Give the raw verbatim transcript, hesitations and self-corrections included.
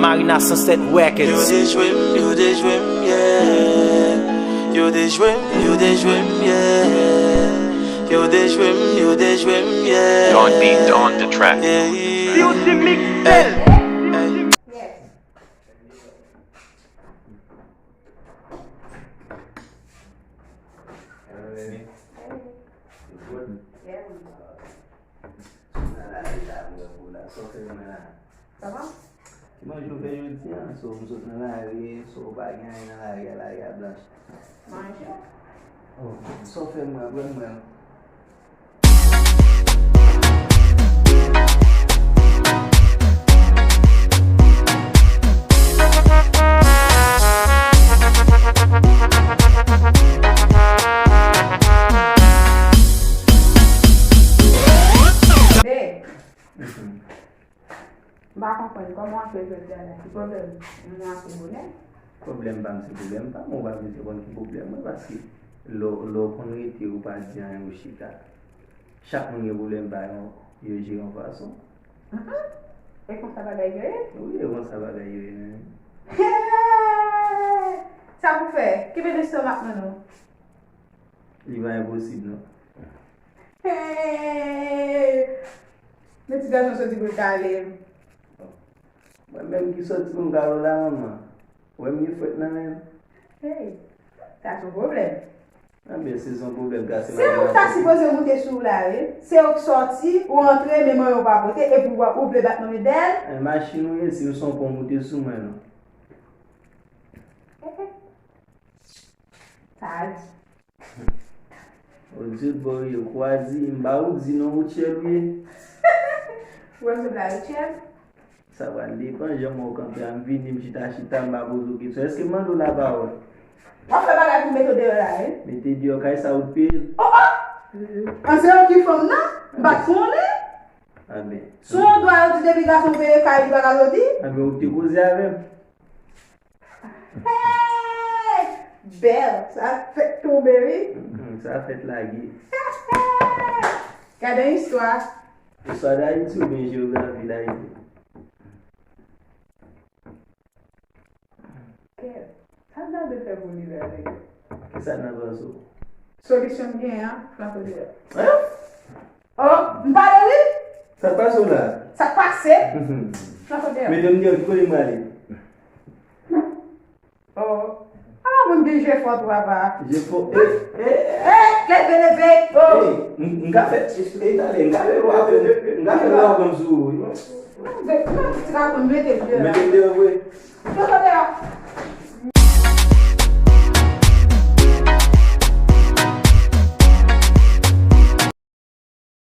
Marina Sunset Records. Yo dejwe m, yo dejwe m, yeah. Yo dejwe m, yo dejwe m, yeah. Yo dejwe m, yo dejwe m, yeah. Don Beat on the track. Yeah. Beauty Mix. Hey. Hey. Sa va? Ki manje w fè jodi a? So, m sot nan lari, so, w pa gen anyen nan lari a, lari a blanch. Manje? Oh, sa w fè mwen, mwen, mwen. Babe. Mhm. M pa konprann kòman w ap fè jodi a la. Ki pwoblèm ou gen ak ou bonè? Pwoblèm pa m se pwoblèm pa m, ou pa bezwen konn ki pwoblèm mwen, paske lè w, lè w konn rete, ou pa di anyen, ou chita. Chak moun gen pwoblèm pa yo, yo jere yon fason. Mhm. E konsa bagay yo ye? Wi, e konsa bagay yo ye, men. Hey! Sa pou fè? Kenbe lestomak nan nou. Li pa enposib, non. Hey! Men ti gason soti pou l kale m. Mwen menm ki soti pou m kale w la, manman. Ou wè m gen fwèt nan men m. Hey! Sa se yon pwoblèm. Anben, si se yon pwoblèm, kase m. Se ou k ta sipoze moute sou w la, wi. Se ou k sòti, ou antre, men manyen w pa pote, epi w ap, ou vle bat manyen dèyè l? E machin ou ye, si m se yon pon moute sou mwen, non. Hey, hey. Sa a di. Ou di w bò w ye, kou a di, m ba ou di non, ou tchèl ou ye. Ou wè m se bla yo tchèl? Sa pral depann jan mwen w kanpe a, m vini, m chita, chita, m pa poze w kesyon. Èske m mande w lapawòl? W ap fè bagay pou m mete w deyò la, wi. Mete deyò kay sa ou t peye l. Oh, oh! An se ou ki fanm nan? M pa t konnen. Anben. Sou yon dwa yo di depi gason peye kay, li pa ka soti? Anben, ou te koze avè m. Hey! Bèl, sa fèt tonbe, wi. Mhm, sa fèt lage. Gade yon istwa. Istwa Dayiti oubyen jewografi Dayiti? Kè, sa n ta dwe fè pou li la, nèg? Kisa n ap panse w? Solisyon m genyen an, flanko deyò. Hein? Oh, m pale wi. Sa k pase w la? Sa k pase? Mhm. Flanko deyò. Mete m deyò, ki kote m prale? Oh. Ala moun gen je fò tou, papa. Je fò. Eh, eh, eh. Eh, leve, leve. Oh. Eh, m, m ka fè, eh, talè, m ka fè, m ka fè, m ka fè la kòm sou ou, wi. Non, non, ti ka konn mete m deyò. Mete m deyò vre. Flanko